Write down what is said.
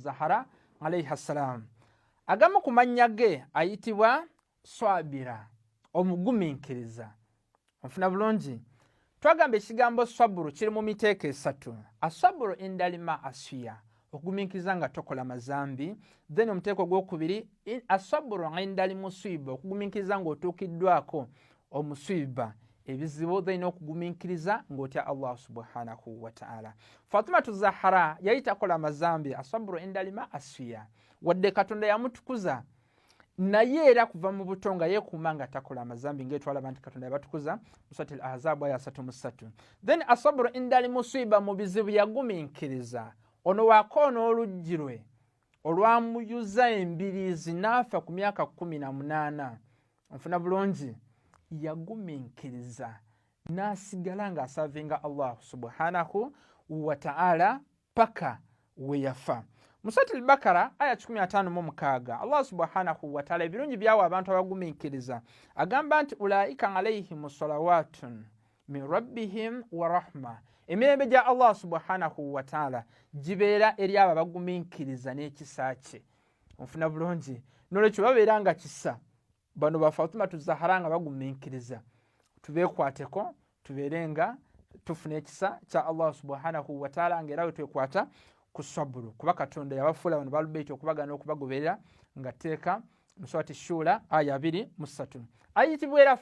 Zahara alaiha ssalaamu. Agamu ku mannya ge ayitibwa Swabira, omugumiikiriza. Onfuna bulungi? Twagamba ekigambo swaburu kiri mu miteeko esatu. Aswaburu indalima asuya, okugumiikiriza nga tokola mazambi. Then omuteeko ogwokubiri, aswaburu indali musiiba, okugumiikiriza ng'otuukiddwako omusiiba, ebizibu. Then okugumiikiriza ng'otya Allah subhanahu wataala. Fatimatu Zahara yali takola mazambi, aswaburu indalima asuya, wadde Katonda yamutukuza, naye era kuva mu buto nga yeekuuma nga takola amazambi, ngaetwalaba nti Katonda yabatukuza musati al Ahzabu aya 33. Then asaburu indali musiiba, mu bizibu yagumiikiriza. Ono wakoona oluggi lwe olwamuyuza embiriizi n'afa ku myaka 18. Nfuna bulungi? Yagumiikiriza n'asigala ng'asavinga Allah subhanahu wataala paka we yafa. Musati Albakara aya 156, Allah subhanahu wataala ebirungi byawa abantu abagumiikiriza agamba nti ulaika alaihim salawatun min rabbihim wa rahma, emirembe gya Allah subhanahu wataala gibeera eri abo abagumiikiriza n'ekisa kye. Onfuna bulungi? Nolwekyo babeera nga kisa bano ba Fatimatu Zahara nga bagumiikiriza, tubeekwateko, tubeere nga tufuna ekisa kya Allah subhanahu wataala, nga era we twekwata ku sabulu, kuba Katonda yabafuula bano balubeiti okubagana okubagoberera nga tteeka. Musurati Shura aya 23 ayitibwa era